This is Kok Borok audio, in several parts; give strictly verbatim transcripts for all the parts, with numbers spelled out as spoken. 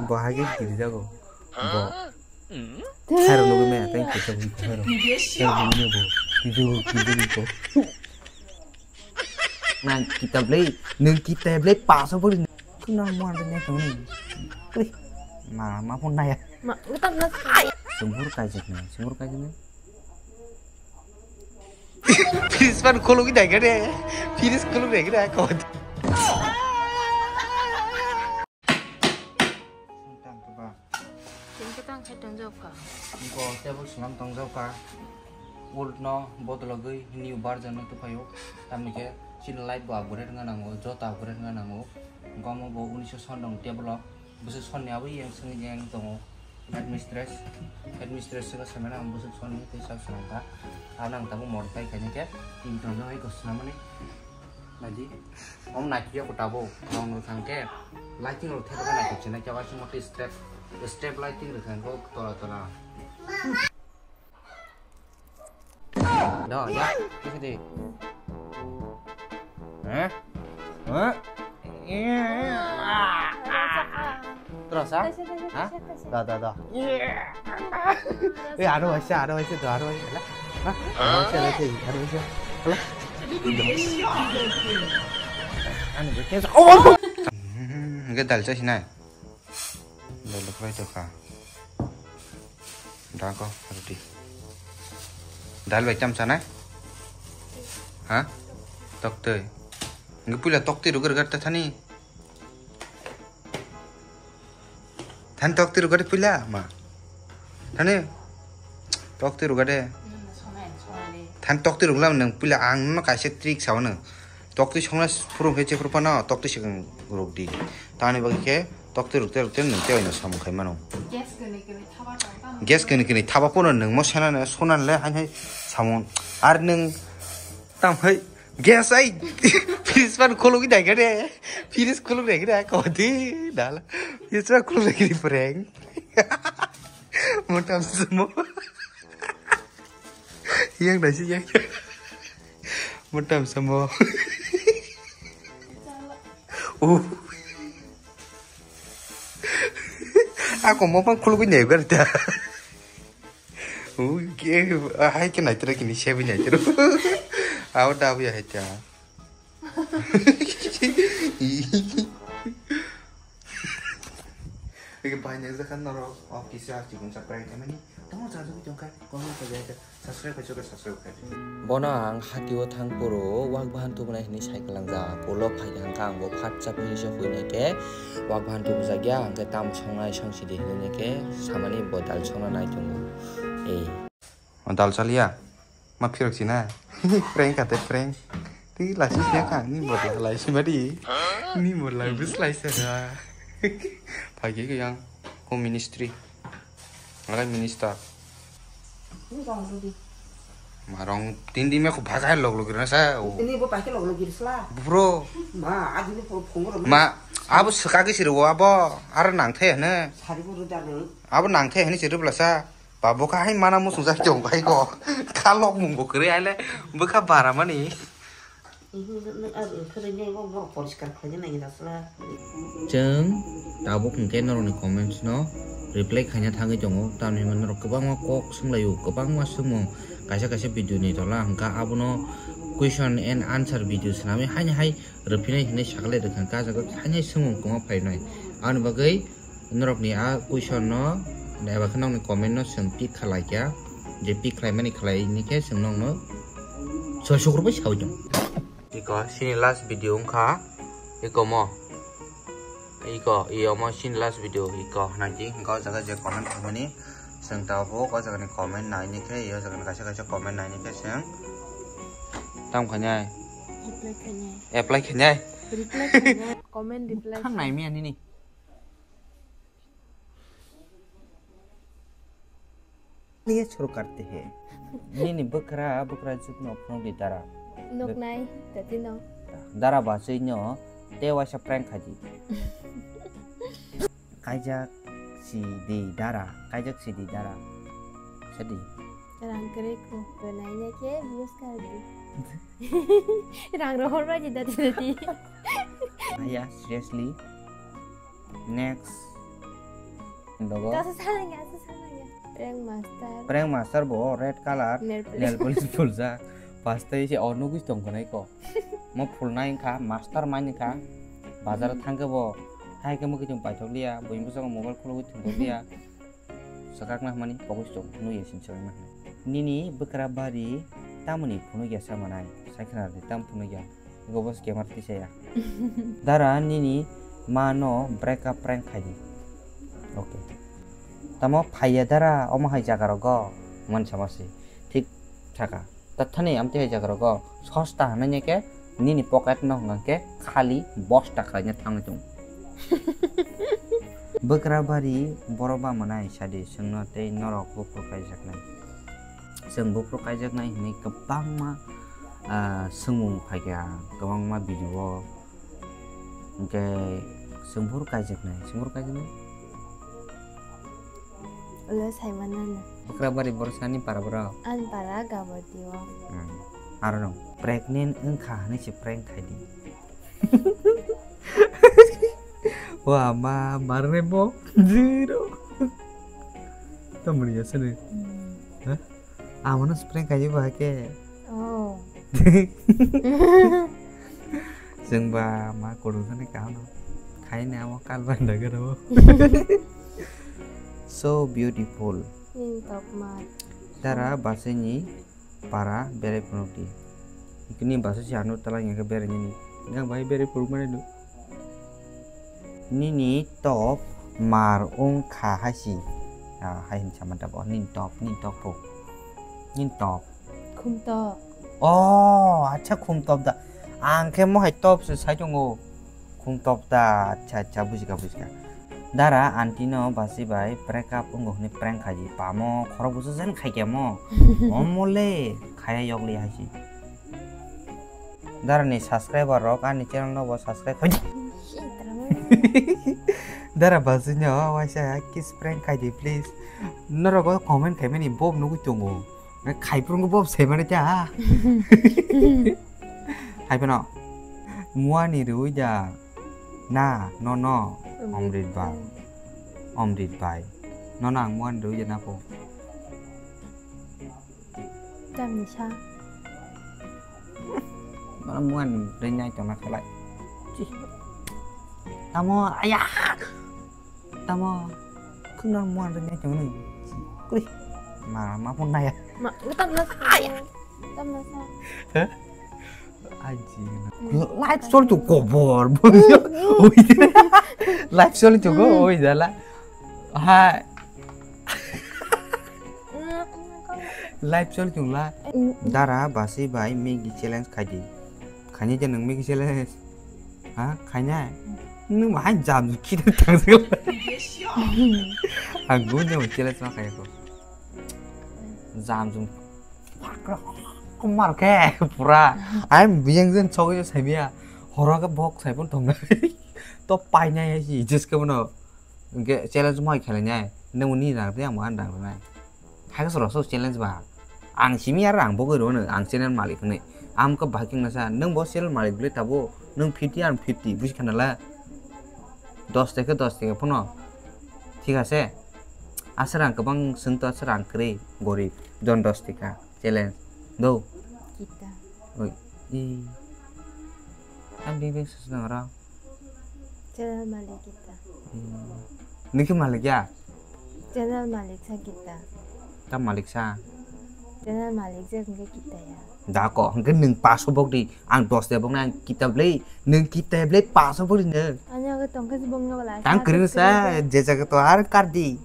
Bo hai khe giri jago. Bo. Khairok nugwi maya, tei kisa bui khairok. Khairok nugwi bo. Kijo, kijo ko. Nang kitab le, nung kitab le paso bori. Kuna mo ande ne tong ni. Ui. Ma, ma pun naya. Ma, utam na. Sumbur kaijak na, sumbur kaijak na. Fridge pan khulugwi naikhe de. Fridge khulugwi naikhe de, kod. Tini khe tang khe tongjak kha. Bo table swnam tongjak kha. Old no bodologwi new version no tuphaio. Tamni khe chini life bo upgrade wngna nango, joto upgrade wngna nango. Gomo bo unisho son dong table o. Bwswk sonni abo yang swngwi yang tongo. Headmistress, headmistress se samana ang bwswk sonni tei sak swnam kha. Ano ang tabuk modify khaina khe tin ton no hai ko swnamani. Naidi. Om naikhe ko tabuk. Rong no thang khe lighting rok thepha naikhe chena khe waising motwi step, step lighting rok thang khe tola tola. Da, da, kisa di. Eh? Eh? Terasa? Ha? Da, da, da. Eh, aro waisa, aro waisa, da, aro waisa. Ha? Aro waisa, aro waisa, aro waisa. Hala. Anu, kisa. Oh, oh, oh. Hmm, enggak dal, saya sini. Dal khwlai tokha. Da ko roti. Dal bai tam sanai? Ha? Toktwi. Ngi puila toktwi rugar gar ta thani. Than toktwi rugar puila ma. Thani. Toktwi rugar de. Than toktwi ruglam nang puila ang no kaisa trick sao nang. Toktwi songna phuru khe chepur phano toktwi swkang rwk di. Tamni bagwi khe toktwi rwkte rwkte nwng tei oino samung khai mano. Gas kwnwi kwnwi thaba tong tamo. Gas kwnwi kwnwi thaba phano nwng mo sena ne sona le hai hai samung. Ar nwng tam hai gas ai fridge pan khulugwi dai khe de. Fridge khulugwi dai khe de kodi dal. Fridge pan khulugwi dai khe de prank. Motam sumo. Yang dah sih yang. Motam sumo. Oh. Aku mau pang khulugwi nyai gar ta. Oh, ke hai ke nai tera kini sebi nai tera. Aw da bu ya hai ta. Iki banyak zakan norok office ya, cukup sampai kami ni. Tamo satu jongkai, kono saja. Subscribe khaisok khe subscribe khai di. Bono ang hatio thang phuru wak bahan tubunai hinwi sai kwlangjak. Ulo phai khe hwnkhe ang bo phat chap hinwi se huinai khe wak bahan tubujakya, hwnkhe tamo songnai song sidi hinwi khe samani bo dal songna nai tongo. Ei. O dal chaliya? Ma phirok sina? Prank kha tei prank. Tei lachi siya kha, ni botla lai sima di. Ni botla bus lai sa kha. Phai khe yang ko ministry. Ngalai minister. Ni rong rudi. Ma rong tin di me ko bhajai log log rina sa. Ini bo pakai log log girisla. Bro. Ma, adi ni phone rok. Ma, abo swkagwi siro abo. Ar nang the hne. Sari bo ruda nang. Abo nang the hne siro blasa. Ba bo kha hai mana musung jak tong bai ko. Kha lok mung bo kwrwi aile. Bo kha bara mani. Chwng tabuk hwnkhe norokni comments no reply khaina thangwi tongo, tamni hwnba norok kwbangma kok swnglaio, kwbangma swngmung kaisa kaisa video ni tola hwnkha, abono question and answer video swnamwi haino hai rwphinai hinwi saklai rwkha hwnkha, ah jaga haino hai swngmung kwma phainai. Aboni bagwi norokni a question no eba khe nokni comment no chwng pick khlai kha, je pick khlaimani khlai hini khe chwng nokno soi sukur bai saui tong. Iko sini last video wngkha, iko mo, iko iyo mo sini last video iko naidi, hwnkha o jaga je comment khaimani chwng tabuk o jaga ni comment naini khe, iyo jaga ni kaisa kaisa comment naini khe chwng tam khainai. Reply khainai. Apply khainai. Reply khainai. Comment reply. Khang nai miya nini. Ye shuru karte hai. Nini bwkra, bwkra jukno phunukdi dara. Nuknai, tati no. Dara bachwi no, tei waisa prank khaidi. Kaijak sidi dara, kaijak sidi dara. Sidi. Rang kwrwi ko, kwnaina khe views khardi. Rang rohor bai di dati dati. Aya, seriously. Next. Dogo. Kasa salangya, kasa salangya. Prank master. Prank master bo red color. Nail polish. Nail polish phuljak. Paste se o nugwi tong khwnai ko. Mo phulnai wngkha, master mind wngkha. Bazar thangkhe bo. Hai khe mukhi tong paithok liya. Buini bwskango mobile khulugwi thwngthok liya. Swkakna hwnmani pogwi tong. Nui ya sin swkakna hwnmani. Nini bwkra bari tamoni phunukya sa manai. Sai khna di tam phunukya. Ego bo scammer tisaya. Dara nini ma no break up prank khai di. Okay. Tamo phaiya dara omo hai jaga rogo. Mansa masi. Thik thaka. Tathani amte hai jaga rogo. Sosta hananya ke nini pocket no hwnga ke khali bosta khlaina thangwi tongo. Bwkra bari borok ba manai sadi chwngno tei norok buphuru kaijaknai. Chwng buphuru kaijaknai hwnwi kwbangma, ah, swngmung phaikha, kwbangma video o. Hwnkhe chwng buphuru kaijaknai, chwng buphuru kaijaknai? Ulo saimanano. Bwkra bari borok sani para borok? Ani para Gabati o. Hmm. Aro no pregnant wngkha hwnwi se prank khai di. Wa ma marne bo zero. Tamoni ya sene. Hmm. Ha? Amano spray kaji ba ke. Oh. Chwng ba ma kodo sene kaham. Khaine amo kal ba daga ro. So beautiful. Ning tok mat. Dara basini para berai phunukdi. Ikini basa si ano tala yang ke berai nini. Yang bai berai phunuk mana do? Nini top mar ung kha hai si. Ah, hai hin sama dabo. Nini top, nini top po. Nini top. Khum top. Oh, acha khum top da. Ang khe mo hai top se sai tongo. Khum top da, acha, acha, bujika, bujika. Dara aunty no basi bai break up wngkha hwnwi prank khaji. Pamo khorok busu jen khaikya mo. Omo le khaya yokli haisi. Dara ni subscriber rok ani channel no bo subscribe khai. Dara basi no waisa kiss prank khaidi please. Norok o comment khaimani bob nugwi tongo. Khaiphuru bob saimani ta. Hai phano. Muani rwi da. Na, no, no. Omrit bai. Omrit bai. No, no, ang muan rwi na po. Tamni sa. Mana muan rwi nai tongna khalai. Chi. Tamo, aya. Tamo. Khungno muan rwi nai tongni. Kri. Ma, ma pun nai. Ma, utam na. Aya. Utam na sa. Hah? Aji. Live choli tu kobor. Live choli tu go oi dala. Ha. Live choli tu la. Dara basi bai Maggie challenge khaidi. Khani je nang Maggie challenge. Ha, khaina. Nang bahai jam khide tang. Ang gun je challenge ma khaiko. Jam jum. Kumar khe pura. Ai biyang jen chogwi saimia. Horo khe bok saipun tongnai. To painai si jis khe bono. Hwnkhe challenge moi khlainai. Nungni rang tei ang bo ang rang rwnai. Hai khe soro so challenge ba. Ang simi ar ang bogwi rwno ang channel malik hwnwi. Ang khe bahai khe nasa nung bo channel malik bwlai tabo nung fifty ang fifty busi khanala. Dos teke dos teke phano. Thik ase. Aswk rang kwbang swngto aswk rang kwrwi gorib jon dos teka challenge do. Kita. Oi. I. Ang beng beng swswng oro. Channel malik kita. Niki malik ya? Channel malik sa kita. Ta malik sa? Channel malik je hwnkhe kita ya. Da ko hwnkhe nwng paso bok di. Ang dos de boknai ang kita bwlai, nwng kita bwlai paso bok di nwng. Ani age tongkhe se bokno bwlai. Tang kwrwng sa, je jaga to ar kar di.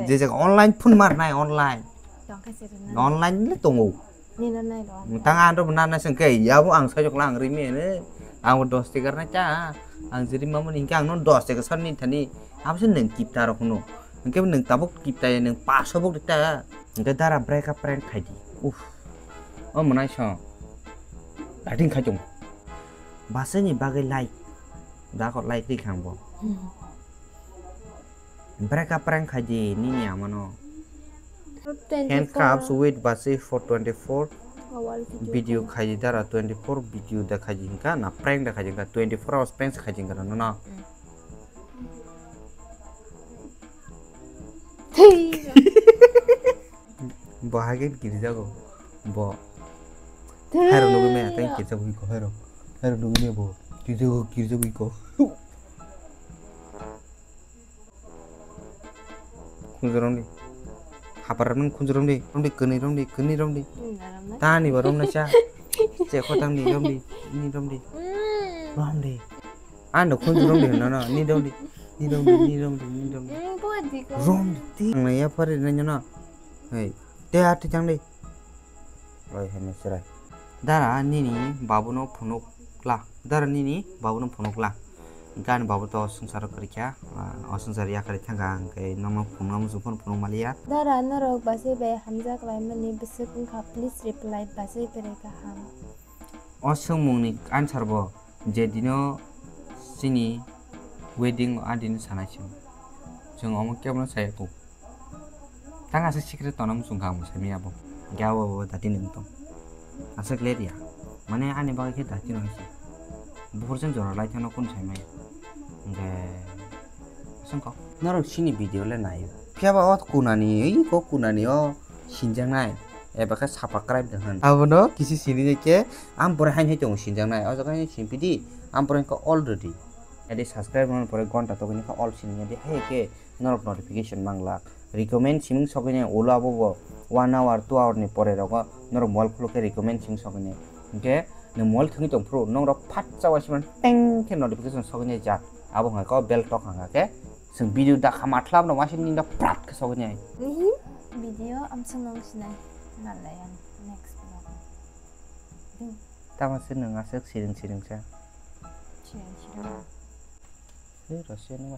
Je jaga online phone mar nai online. Tongkhe se rwna. Online le tongo. Nina nai ro. Tang ang ro na na sengke, yabo ang sajok lang rimi ne. Ang dos tikar na cha. Ang jiri mamuni hingke ang no dos tikar sani thani. Abo se nwng kita rok no. Hingke nwng tabuk kita ya nwng paso bok di ta. Hingke dara break up prank khai di. Uff. O mwnai song. Lighting khai tong. Basai ni bagwi like. Da ko like ri khang bo. Hmm. Break up prank khai di nini amano. Handcuffs with Basi for twenty-four. Awal video khai di dara twenty-four video da khai di hingka na prank da khai di hingka twenty-four hours prank khai di hingka no no. Hmm. Bo hai khe kirijago. Bo. Hairok nugwi maya tei kirijago iko hairok. Hairok nugwi maya bo. Kirijago, kirijago iko. Khunju romdi. Hapar romdi khunju romdi. Romdi kwnwi romdi, kwnwi romdi. Tani bo romna cha. Che khotang di romdi, ni romdi. Romdi. Ano khunju romdi hwnna no, ni romdi. Ni romdi, ni romdi, ni romdi. Romdi. Ang na ya pari na no. Hey, te ati chang di. Oi, hai ni chwrai. Dara nini babuno phunukla. Dara nini babuno phunukla. Gani babu to o swngcharo kwrwikha, ah, o swngchar yakarwi thangkha, hwnkhe nokno phunukna muchung phano phunuk maliya. Dara norok bachai bai hamjak laimani bwswk wngkha, please reply bachai berai kaham. O swngmungni answer bo je dino chini wedding o a dino sanai se. Chwng omo kebono saya kuk. Tang aswk secret tongna muchung kha ang bo saimanya abo. Hwnkhe abo bo dati nung tong. Aswk le riya. Mane ani bagwi khe dati no hai se. Buphur chwng jora lai thangno kun saimanya. Hwnkhe aswk kok. Norok chini video le naio. Phiya ba o kunani, ei kok kunani o sinjaknai. Eba khe sapa kwrai da hwn. Abono kisi sini je khe ang pore hain hai tongo sinjaknai. O jaga hain simpidi ang pore khe already. Adi subscribe rwna pore gonta tokni khe all sini adi hai khe norok notification manglak. Recommend siming sokwi nai ulo abo bo one hour, two hour ni pore rogo norok mobile khuluk khe recommend siming sokwi nai. Hwnkhe nwng mobile thwngwi tong phuru norok phatsa uaisukmani teng khe notification sokwi nai jak. Abo hwnkha khe o bell tok hwnkha khe chwng video dakha mathlab no uaisuk nini prat khe sokwi nai. Nihi video amsong nong sinai nalai ang next vlog. Tamo se nwng aswk siring siring sa. Siring siring. Hei, Russia ni ma.